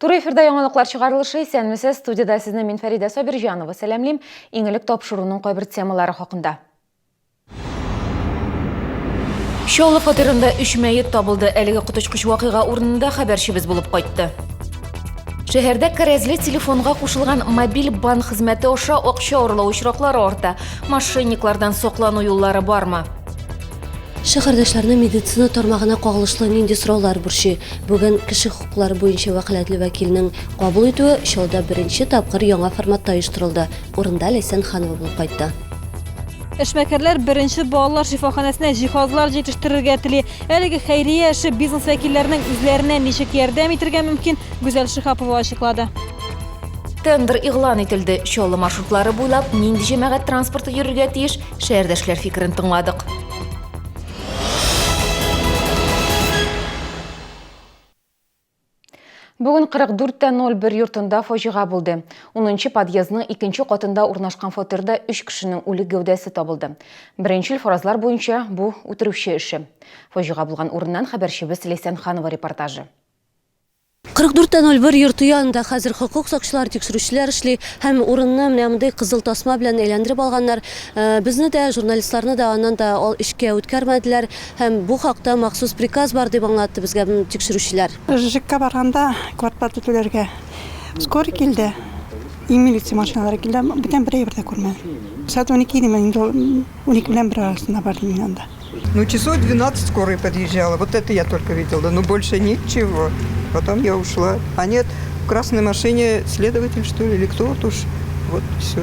Туры эфирда яңалыклар чыгарылышы. Исәнмесез, студиядә сезне мин Фәридә Сабирҗанова сәламлим. Иң элек тапшыруның кайбер темалары хакында. Чаллы фатирында өч мәет табылды. Әлеге коточкыч вакыйга урынында хәбәрчебез булып кайтты. Шәһәрдә кәрәзле телефонга кушылган мобиль банк хезмәте аша акча урлау очраклары арта. Мошенниклардан саклану юллары бармы? Шәһәрдәшләрне медицина тармагына кагылышлы нинди сораулар борчый? Бүген кеше хокуклары буенча вәкаләтле вәкилнең кабул итүе Чаллыда беренче тапкыр яңа форматта оештырылды. Урында Ләйсән Ханова булып кайтты. Эшмәкәрләр беренче балалар шифаханәсенә җиһазлар җитештерергә тели. Әлеге хәйрия эше бизнес вәкилләренең үзләренә ничек ярдәм итергә мөмкин, Гүзәл Шиһапова ачыклады. Тендер игълан ителде. Чаллы маршрутлары буйлап нинди җәмәгать транспорты йөрергә тиеш, шәһәрдәшләр фикерен тыңладык. Бүген 44.01 йортында фаҗига булды. 10 подъездның икенче катында урнашкан фатирда өч кешенең үлек гәүдәсе табылды. Беренчел фаразлар буенча, бу үтерүче эше. Фаҗига булган урыннан хәбәрчебез Ләйсән Ханова репортажы. 44.01 йорты янында хәзер хокук сакчылары, тикшерүчеләр эшли һәм урынны менә мондый кызыл тасма белән әйләндереп алганнар. Безне дә, журналистларны да аннан да эчкә үткәрмәделәр һәм бу хакта махсус приказ бар, дип аңлатты безгә тикшерүчеләр. ЖЭКка барганда квартплата түләргә скорый килде и милиция машиналары килде. Бүтән бер әйбер дә күрмәдем. Сәгать 12 иде, мин инде 12 белән бер арасында бардым мин анда. Ну, часов 12 скорая подъезжала. Вот это я только видела, но больше ничего. Потом я ушла. А нет, в красной машине следователь, что ли, или кто вот уж. Вот все.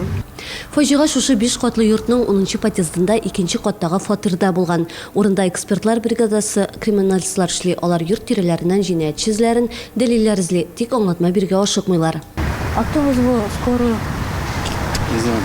Фаҗига шушы биш катлы йортның унынчы подъездында икенче каттагы фатирда булган. Урында экспертлар бригадасы, криминалистлар эшли, алар йорт тирәләреннән җинаятьче эзләрен, дәлилләр эзли, тик аңлатма бирергә ашыкмыйлар. А кто вызвал скорую? Не знаю,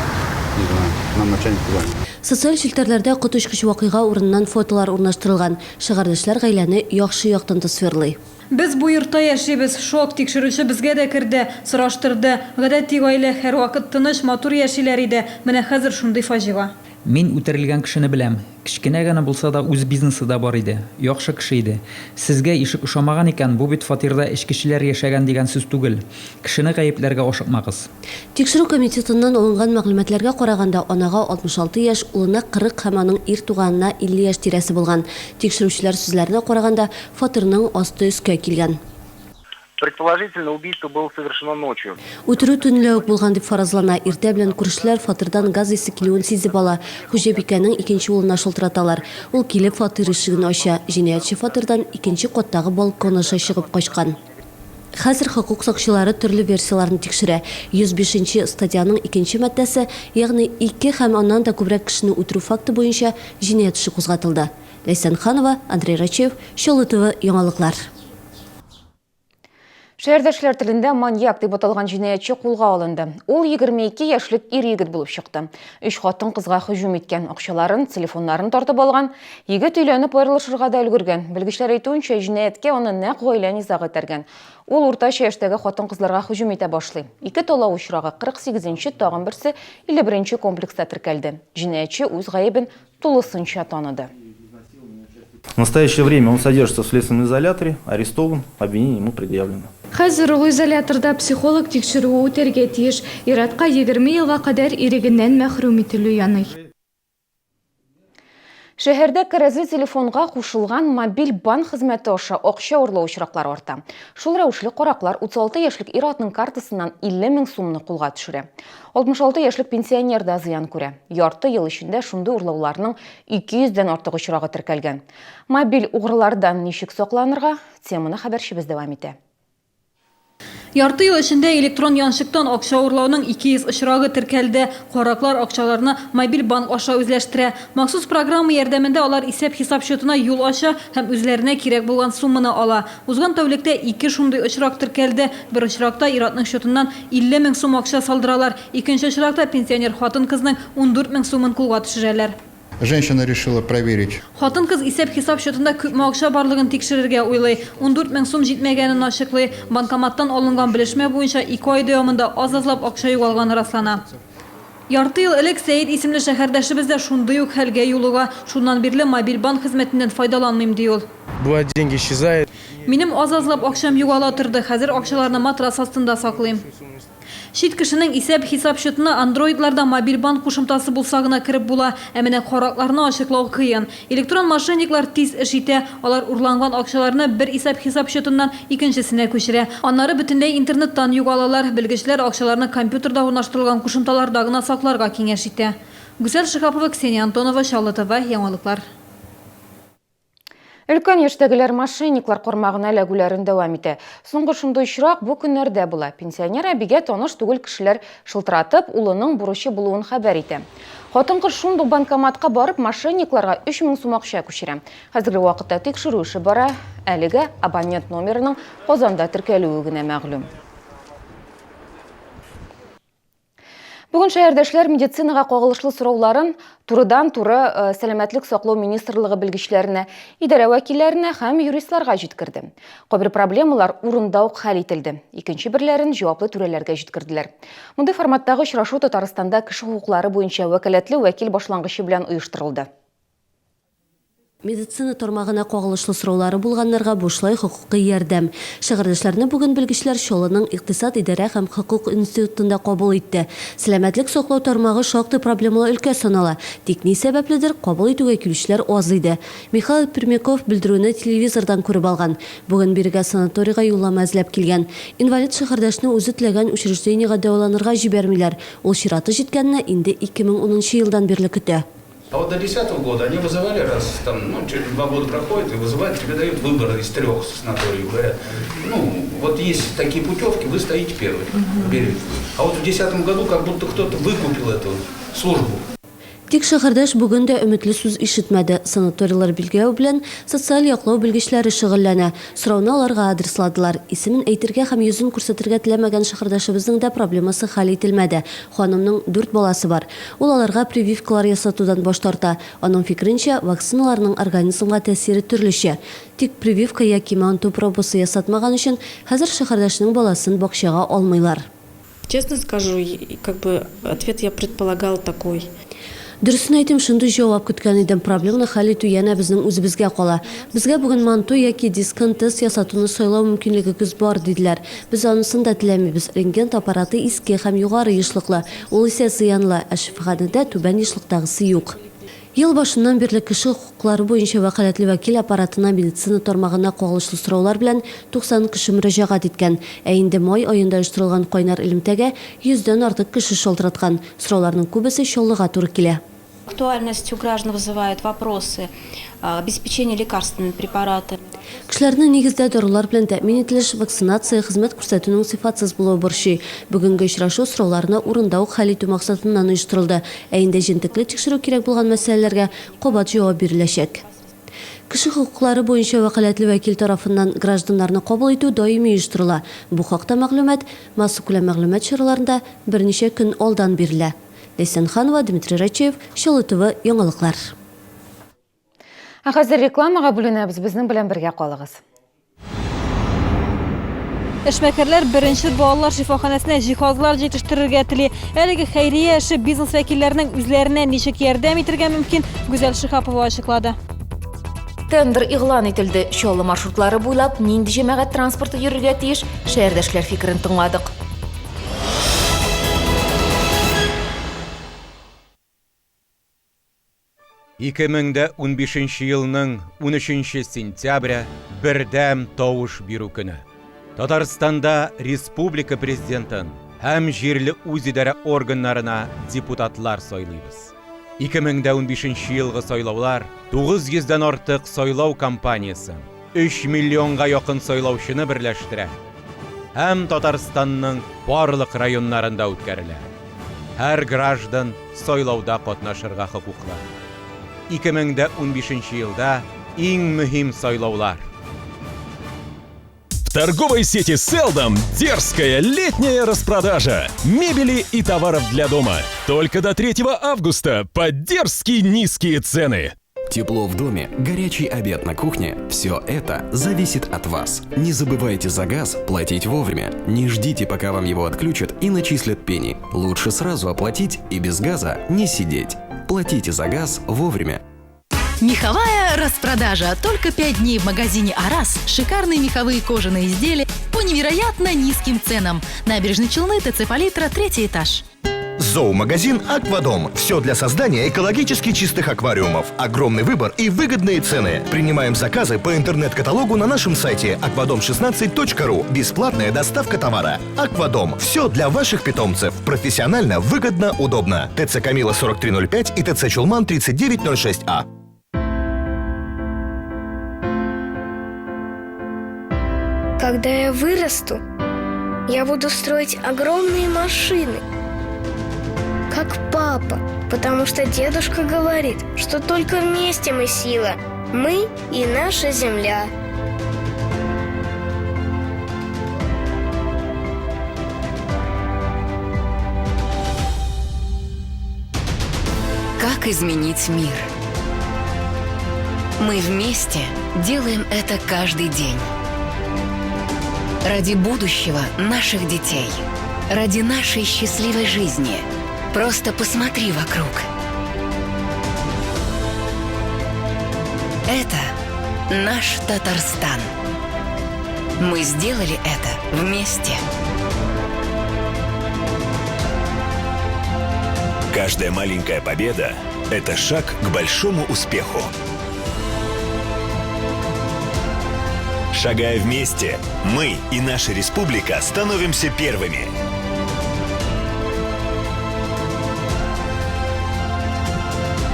не знаю. Нам начальник сказал. Социаль челтәрләрдә коточкыч вакыйга урыныннан фотолар урнаштырылган. Шәһәрдәшләр гаиләне яхшы яктан тасвирлый. Без бу йортта яшибез. Шок, тикшерүче безгә дә керде, сораштырды. Гадәти гаилә, һәрвакыт тыныч, матур яшиләр иде. Менә хәзер шундый фаҗига. Мин үтерелгән кешене беләм. Кечкенә генә булса да үз бизнесы да бар иде. Яхшы кеше иде. Сезгә ишек ошамаган икән, бу бит фатирда эчкечеләр яшәгән дигән сүз түгел. Кешене гаепләргә ашыкмагыз. Тикшерү комитетыннан алынган мәгълүматларга караганда, анага 66 яшь, улына 40 һәм аның ир туганына 50 яшь тирәсе булган. Тикшерүчеләр сүзләренә караганда, фатирның асты өскә килгән. Предположительно, убийство было совершено ночью. Үтерү төнлә үк булган дип фаразлана. Иртә белән күршеләр фатирдан газ исе килүен сизеп ала. Хуҗабикәнең икенче улына шылтыраталар. Ул килеп фатир ишеген ача. Җинаятьче фатирдан икенче каттагы балкон аша чыгып качкан. Хәзер хокук сакчылары төрле версияләрне тикшерә. 105 нче статьяның икенче маддәсе, ягъни ике һәм аннан да күбрәк кешене үтерү факты буенча җинаять эше кузгатылды. Ләйсән Ханова, Андрей Рачев, Чаллы ТВ, яңалыклар. Шәһәрдәшләр телендә маньяк дип аталган җинаятьче кулга алынды. Ул 22 яшьлек ир-егет булып чыкты. Өч хатын-кызга һөҗүм иткән, акчаларын, телефоннарын тартып алган. Егет өйләнеп аерылышырга да өлгергән. Белгечләр әйтүенчә, җинаятькә аны нәкъ гаилә низагы этәргән. Ул уртача яшьтәге хатын-кызларга һөҗүм итә башлый. Ике талау очрагы 48 нче, тагын берсе 51 нче комплекста теркәлде. Җинаятьче үз гаебен тулысынча таныды. В настоящее время он содержится в следственном изоляторе, арестован, обвинение ему предъявлено. Хәзер ул изоляторда психолог тикшерүе үтәргә тиеш. Ир-атка 20 елга кадәр ирегеннән мәхрүм ителү яный. Шәһәрдә кәрәзле телефонга кушылган мобиль банк хезмәте аша акча урлау очраклары арта. Шул рәвешле караклар 36 яшьлек ир-атның картасыннан 50 мең сумны кулга төшерә. 66 яшьлек пенсионер да зыян күрә. Ярты ел эчендә шундый урлауларның 200 дән артык очрагы теркәлгән. Мобиль угрылардан ничек сакланырга? Теманы хәбәрчебез дәвам итә. Ярты ел эчендә электрон янчыктан акча урлауның 200 очрагы теркәлде. Караклар акчаларны мобиль банк аша үзләштерә. Махсус программа ярдәмендә алар исәп-хисап счетына юл ача һәм үзләренә кирәк булган сумманы ала. Узган тәүлектә ике шундый очрак теркәлде. Бер очракта ир-атның счетыннан 50 мең сум акча салдыралар, икенче очракта пенсионер хатын-кызның 14 мең сумын кулга төшерәләр. Женщина решила проверить. Хатын-кыз исәп-хисап счетында күпме акча барлыгын тикшерергә уйлый. 14 мең сум җитмәгәнен ачыклый. Банкоматтан алынган белешмә буенча, ике ай дәвамында аз-азлап акча югалганы раслана. Ярты ел элек Сәет исемле шәһәрдәшебез дә шундый ук хәлгә юлыга. Шуннан бирле мобиль банк хезмәтеннән файдаланмыйм, ди ул. Бывает, деньги исчезают. Минем аз-азлап акчам югала торды, хәзер акчаларны матрас астында саклыйм. Чит кешенең исәп-хисап счетына андроидларда мобиль банк кушымтасы булса гына кереп була. Ә менә каракларны ачыклау кыен. Электрон мошенниклар тиз эш итә. Алар урланган акчаларны бер исәп-хисап счетыннан икенчесенә күчерә. Аннары бөтенләй интернеттан югалалар. Белгечләр акчаларны компьютерда урнаштырылган кушымталарда гына сакларга киңәш итә. Гүзәл Шиһапова, Ксения Антонова, Чаллы ТВ, яңалыклар. Өлкән яшьтәгеләр мошенниклар кармагына эләгүләрен дәвам итә. Соңгы шундый очрак бу көннәрдә була. Пенсионер әбигә таныш түгел кешеләр шылтыратып, улының бурычы булуын хәбәр итә. Хатын-кыз шундук банкоматка барып, мошенникларга 3000 сум акча күчерә. Хәзерге вакытта тикшерү эше бара. Әлегә абонент номерының Казанда теркәлүе генә мәгълүм. Бүген шәһәрдәшләр медицинага кагылышлы сорауларын турыдан-туры э, сәламәтлек саклау министрлыгы белгечләренә, идарә вәкилләренә һәм юристларга җиткерде. Кайбер проблемалар урында ук хәл ителде. Икенче берләрен җаваплы түрәләргә җиткерделәр. Мондый форматтагы очрашу Татарстанда кеше хокуклары буенча вәкаләтле вәкил башлангычы белән оештырылды. Медицина тармагына кагылышлы сораулары булганнарга бушлай хокукый ярдәм. Шәһәрдәшләрне бүген белгечләр Чаллының икътисад, идарә һәм хокук институтында кабул итте. Сәламәтлек саклау тармагы шактый проблемалы өлкә санала. Тик ни сәбәпледер, кабул итүгә килүчеләр аз иде. Михаил Пермяков белдерүне телевизордан күреп алган. Бүген бирегә санаторийга юллама эзләп килгән. Инвалид шәһәрдәшне үзе теләгән учреждениегә дәваланырга җибәрмиләр. Ул чираты җиткәнне инде 2010 елдан бирле көтә. А вот до 10 года они вызывали раз, там, ну, через два года проходит, и вызывают, тебе дают выбор из трех санаториев, говорят, ну, вот есть такие путевки, вы стоите первый, берете. А вот в 10 году как будто кто-то выкупил эту службу. Тик шәһәрдәш бүген дә өметле сүз ишетмәде. Санаторийлар билгеләү белән социаль яклау белгечләре шөгыльләнә. Сорауны аларга адресладылар. Исемен әйтергә һәм йөзен күрсәтергә теләмәгән шәһәрдәшебезнең дә проблемасы хәл ителмәде. Ханымның дүрт баласы бар. Ул аларга прививкалар ясатудан баш тарта. Аның фикеренчә, вакциналарның организмга тәэсире төрлечә. Тик прививка яки манту пробасы ясатмаган өчен хәзер шәһәрдәшенең баласын бакчага алмыйлар. Честно скажу, как бы ответ я предполагала такой. Дөресен әйтим, шундый җавап көткән идем. Проблеманы хәл итү янә безнең үзебезгә кала. Безгә бүген манту яки дискын тест ясатуны сайлау мөмкинлегегез бар, диделәр. Без анысын да теләмибез. Рентген аппараты иске һәм югары ешлыклы. Ул исә зыянлы, ә шифаханәдә түбән ешлыктагысы юк. Ел башыннан бирле кеше хокуклары буенча вәкаләтле вәкил аппаратына медицина тармагына кагылышлы сораулар белән 90 кеше мөрәҗәгать иткән. Ә инде май аенда оештырылган кайнар элемтәгә йөздән артык кеше шалтыраткан. Сорауларның күбесе Чаллыга туры килә. Актуальность у граждан вызывают вопросы обеспечения лекарственными препаратами. Кешеләрне нигездә дарулар белән тәэмин ителеш, вакцинация, хезмәт күрсәтүнең сыйфатсыз булуы борчый. Бүгенге очрашу сорауларны урында ук хәл итү максатыннан оештырылды. Ә инде җентекле тикшерү кирәк булган мәсьәләләргә кабат җавап биреләчәк. Кеше хокуклары буенча вәкаләтле вәкил тарафыннан гражданнарны кабул итү даими оештырыла. Бу хакта мәгълүмат массакүләм мәгълүмат чараларында берничә көн алдан бирелә. Ләйсән Ханова, Дмитрий Рачеев, Чаллы ТВ, яңалыклар. Ә хәзер рекламага бүленәбез, безнең белән бергә калыгыз. Эшмәкәрләр беренче балалар шифаханәсенә җиһазлар җитештерергә тели. Әлеге хәйрия эше бизнес вәкилләренең үзләренә ничек ярдәм итергә мөмкин, Гүзәл Шиһапова ачыклады. Тендер игълан ителде. Чаллы маршрутлары буйлап нинди җәмәгать транспорты йөрергә тиеш? Шәһәрдәшләр фикерен тыңладык. 2015 елның 13 сентябре бердәм тавыш бирү көне. Татарстанда республика президентын һәм җирле үзидарә органнарына депутатлар сайлыйбыз. 2015 елгы сайлаулар 900 дән артык сайлау кампаниясен, 3 миллионга якын сайлаучыны берләштерә һәм Татарстанның барлык районнарында үткәрелә. Һәр граждан сайлауда катнашырга хокуклы. 2015 елда иң мөһим сайлаулар. В торговой сети Селдом дерзкая летняя распродажа мебели и товаров для дома. Только до 3 августа по дерзкие низкие цены. Тепло в доме, горячий обед на кухне – все это зависит от вас. Не забывайте за газ платить вовремя. Не ждите, пока вам его отключат и начислят пени. Лучше сразу оплатить и без газа не сидеть. Платите за газ вовремя. Меховая распродажа. Только 5 дней в магазине «Арас». Шикарные меховые кожаные изделия по невероятно низким ценам. Набережные Челны, ТЦ «Палитра», третий этаж. Зоомагазин «Аквадом». Все для создания экологически чистых аквариумов. Огромный выбор и выгодные цены. Принимаем заказы по интернет-каталогу на нашем сайте akvadom16.ru. Бесплатная доставка товара. «Аквадом». Все для ваших питомцев. Профессионально, выгодно, удобно. ТЦ «Камила» 4305 и ТЦ «Чулман» 3906А. Когда я вырасту, я буду строить огромные машины, как папа, потому что дедушка говорит, что только вместе мы сила, мы и наша земля. Как изменить мир? Мы вместе делаем это каждый день. Ради будущего наших детей. Ради нашей счастливой жизни. Просто посмотри вокруг. Это наш Татарстан. Мы сделали это вместе. Каждая маленькая победа – это шаг к большому успеху. Шагая вместе, мы и наша республика становимся первыми.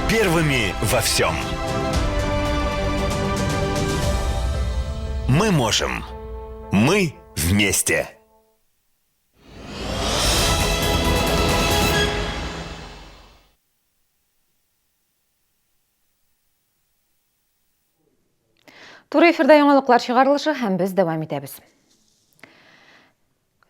Первыми во всем. Мы можем. Мы вместе. Туры эфирда яңалыклар чыгарылышы һәм без дәвам итәбез.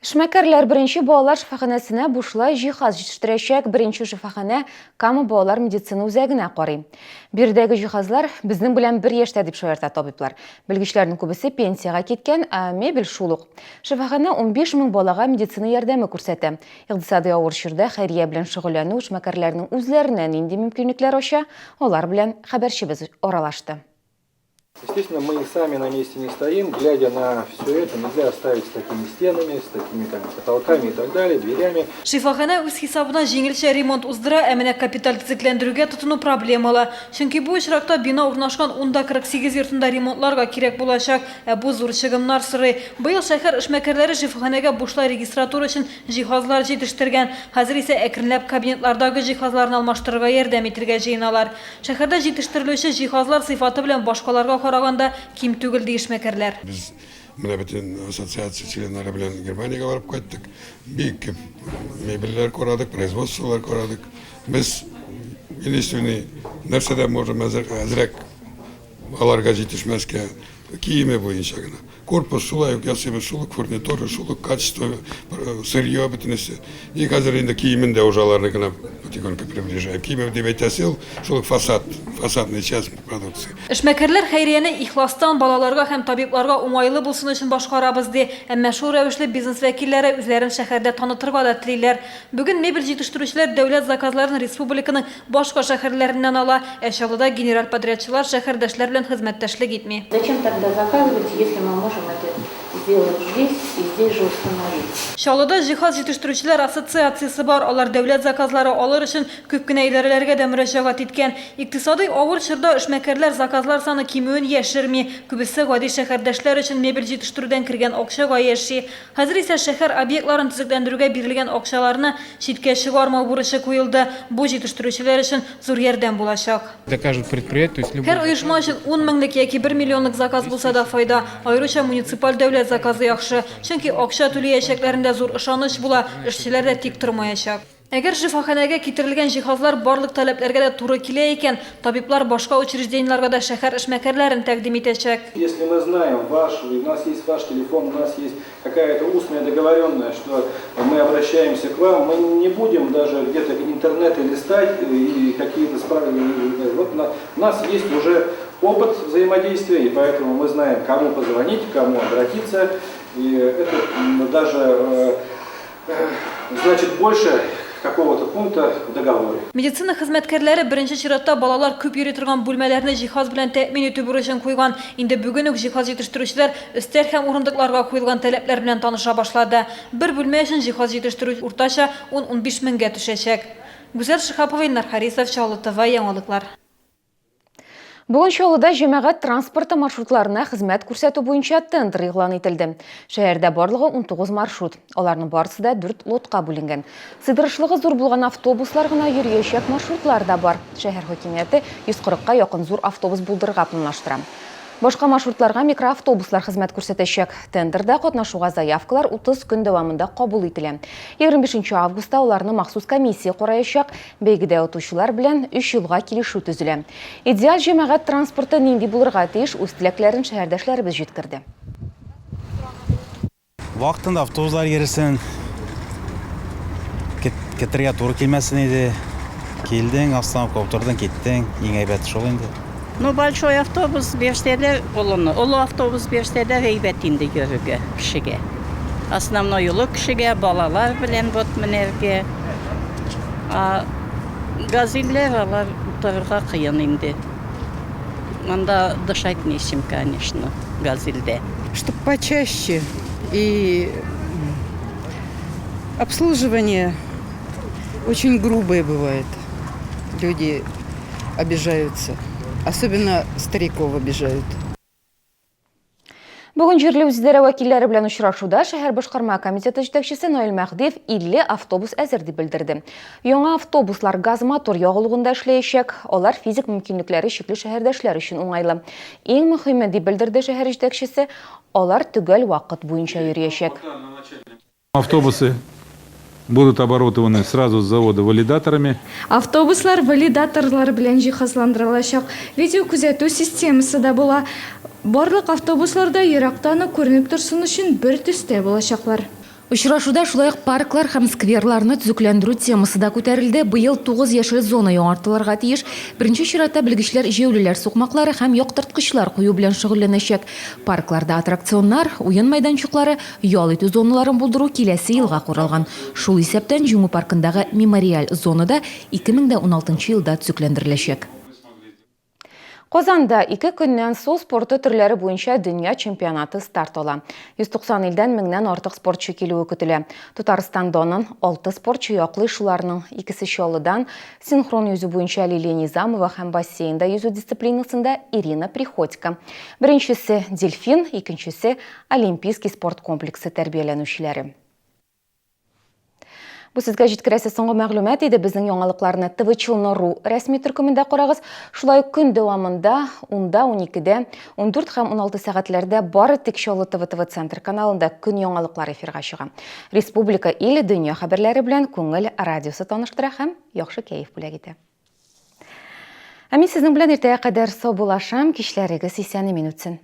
Эшмәкәрләр беренче балалар шифаханәсенә бушлай җиһаз җитештерәчәк. Беренче шифаханә Кама балалар медицина үзәгенә карый. Биредәге җиһазлар безнең белән бер яшьтә дип шаярта табиблар. Белгечләрнең күбесе пенсиягә киткән, ә мебель шул ук. Шифаханә 15 мең балага медицина ярдәме күрсәтә. Икътисадый авыр чорда хәйрия белән шөгыльләнү эшмәкәрләрнең үзләренә нинди мөмкинлекләр ача, алар белән хәбәрчебез аралашты. Естественно, мы сами на месте не стоим, глядя на все это, нельзя оставить с такими стенами, с такими там, потолками и так далее, дверями. Шифаханә үз хисабына җиңелчә ремонт уздыра, ә менә капиталь төзекләндерүгә тотыну проблемалы. Чөнки бу очракта бина урнашкан 10 48 йортында ремонтларга кирәк булачак, ә бу зур чыгымнар сорый. Быел шәһәр эшмәкәрләре шифаханәгә бушлай регистратура өчен җиһазлар җитештергән. Хәзер исә әкренләп кабинетлардагы җиһазларны алмаштырырга ярдәм итергә җыеналар. Шәһәрдә җитештерелүче җиһазлар сыйфаты белән башкаларга караганда ким түгел, ди эшмәкәрләр. Без менә бөтен ассоциация членнары белән Германиягә барып кайттык. Бик күп мебельләр карадык, производстволар карадык. Без единственный нәрсәдә можем әзрәк аларга җитешмәскә киеме буенча гына. Корпус шулай ук ясыйбыз, шул ук фурнитура, шул ук качество, сырье бөтенесе. И хәзер инде киемен дә уже аларны гына потихоньку приближаем. Киеме дип әйтәсе ул, шул ук фасад, фасадная часть продукции. Эшмәкәрләр хәйрияне ихластан балаларга һәм табибларга уңайлы булсын өчен башкарабыз ди. Әмма шул рәвешле бизнес вәкилләре үзләрен шәһәрдә танытырга да телиләр. Бүген мебель җитештерүчеләр дәүләт заказларын республиканың башка шәһәрләреннән ала, ә Чаллыда генераль подрядчылар шәһәрдәшләр белән хезмәттәшлек итми. Зачем тогда заказывать, если мы можем это сделать здесь и здесь же установить? Чаллыда җиһаз җитештерүчеләр ассоциациясе бар. Алар дәүләт заказлары алыр өчен күп кенә идарәләргә дә мөрәҗәгать иткән. Икътисадый авыр чорда эшмәкәрләр заказлар саны кимүен яшерми. Күбесе гади шәһәрдәшләр өчен мебель җитештерүдән кергән акчага яши. Хәзер исә шәһәр объектларын төзекләндерүгә бирелгән акчаларны читкә чыгармау бурычы куелды. Бу җитештерүчеләр өчен зур ярдәм булачак. Для каждого предприятия, то есть любой Һәр оешма өчен 10 меңлек яки 1 миллионлык заказ булса да файда. Аеруча муниципаль дәүләт заказы яхшы. Чөнки акча түләячәкләрендә зур ышаныч була, эшчеләр дә тик тормаячак. Әгәр шифаханәгә китерелгән җиһазлар барлык таләпләргә дә туры килә икән, табиблар башка учреждениеләргә дә шәһәр эшмәкәрләрен тәкъдим итәчәк. Если мы знаем ваш, у нас есть ваш телефон, у нас есть какая-то устная договоренность, что мы обращаемся к вам, мы не будем даже где-то интернеты листать и какие-то справки. Вот у нас есть уже опыт взаимодействия, и поэтому мы знаем, кому позвонить, к кому обратиться. И это даже значит больше какого-то пункта в договоре. Медицина хезмәткәрләре беренче чиратта балалар күп йөри торган бүлмәләрне җиһаз белән тәэмин итү бурычын куйган. Инде бүген үк җиһаз җитештерүчеләр өстәл һәм урындыкларга куелган таләпләр белән таныша башлады. Бер бүлмә өчен җиһаз җитештерү уртача ун-унбиш меңгә төшәчәк. Гүзәл Шиһапова, Илнар Харисов, Чаллы ТВ, яңалыклар. Бүген Чаллыда җәмәгать транспорты маршрутларына хезмәт күрсәтү буенча тендер игълан ителде. Шәһәрдә барлыгы 19 маршрут. Аларның барысы да дүрт лотка бүленгән. Сыйдырышлыгы зур булган автобуслар гына йөриячәк маршрутлар да бар. Шәһәр хакимияте 140 ка якын зур автобус булдырырга планлаштыра. Башка маршрутларга микроавтобуслар хезмәт күрсәтәчәк. Тендерда катнашуга заявкалар 30 көн дәвамында кабул ителә. 25 августта аларны махсус комиссия караячак. Бәйгедә отучылар белән өч елга килешү төзелә. Идеаль җәмәгать транспорты нинди булырга тиеш, үз теләкләрен шәһәрдәшләребез җиткерде. Вакытында автобуслар йөрсен, кетергә туры килмәсен иде. Килдең, остановка утырдың, киттең. Иң әйбәте шул инде. Ну, большой автобус бирсәләр, олыны, олы автобус бирсәләр әйбәт инде йөрергә кешегә. Основной олы кешегә, балалар белән вот менәргә. А газельләр алар утырырга кыен инде. Монда дышать нечем, конечно, газельдә. Чтоб почаще и обслуживание очень грубое бывает. Люди обижаются. Особенно стариков обижают. Бүген җирле үзидарә вәкилләре белән очрашуда шәһәр башкарма комитеты җитәкчесе Наил Мәһдиев 50 автобус әзер дип белдерде. Яңа автобуслар газ-мотор ягулыгында эшләячәк. Алар физик мөмкинлекләре чикле шәһәрдәшләр өчен уңайлы. Иң мөһиме, дип белдерде шәһәр җитәкчесе, алар төгәл вакыт буенча йөриячәк. Автобусы будут оборудованы сразу с завода валидаторами. Автобуслар валидаторлар белән җиһазландырылачак, видеокүзәтү системасы да була. Барлык автобуслар да ерактан ук күренеп торсын өчен бер төстә булачаклар. Очрашуда шулай ук парклар һәм скверларны төзекләндерү темасы да күтәрелде. Быел тугыз яшел зона яңартылырга тиеш. Беренче чиратта белгечләр җәяүлеләр сукмаклары һәм яктырткычлар кую белән шөгыльләнәчәк. Паркларда аттракционнар, уен мәйданчыклары, ял итү зоналарын булдыру киләсе елга каралган. Шул исәптән Җиңү паркындагы мемориаль зона да 2016 елда төзекләндереләчәк. Казанда ике көннән су спорты төрләре буенча дөнья чемпионаты старт ала. 190 илдән меңнән артык спортчы килүе көтелә. Татарстан данын алты спортчы яклый, шуларның икесе Чаллыдан, синхрон йөзү буенча Лилия Низамова һәм бассейнда йөзү дисциплинасында Ирина Приходько. Беренчесе, Дельфин, икенчесе, Олимпийский спорт комплексы тәрбияләнүчеләре. Бу сезгә җиткерәсе соңгы мәгълүмат иде. Безнең яңалыкларны ТВ Челны.ру рәсми төркемендә карагыз. Шулай ук көн дәвамында 10-да, 12-дә, 14 һәм 16 сәгатьләрдә бары тик Чаллы ТВ ТВ Центр каналында көн яңалыклары эфирга чыга. Республика, ил, дөнья хәбәрләре белән Күңел радиосы таныштыра һәм яхшы кәеф бүләк итә. Ә мин сезнең белән иртәгә кадәр саубуллашам. Кичләрегез исән-имин үтсен.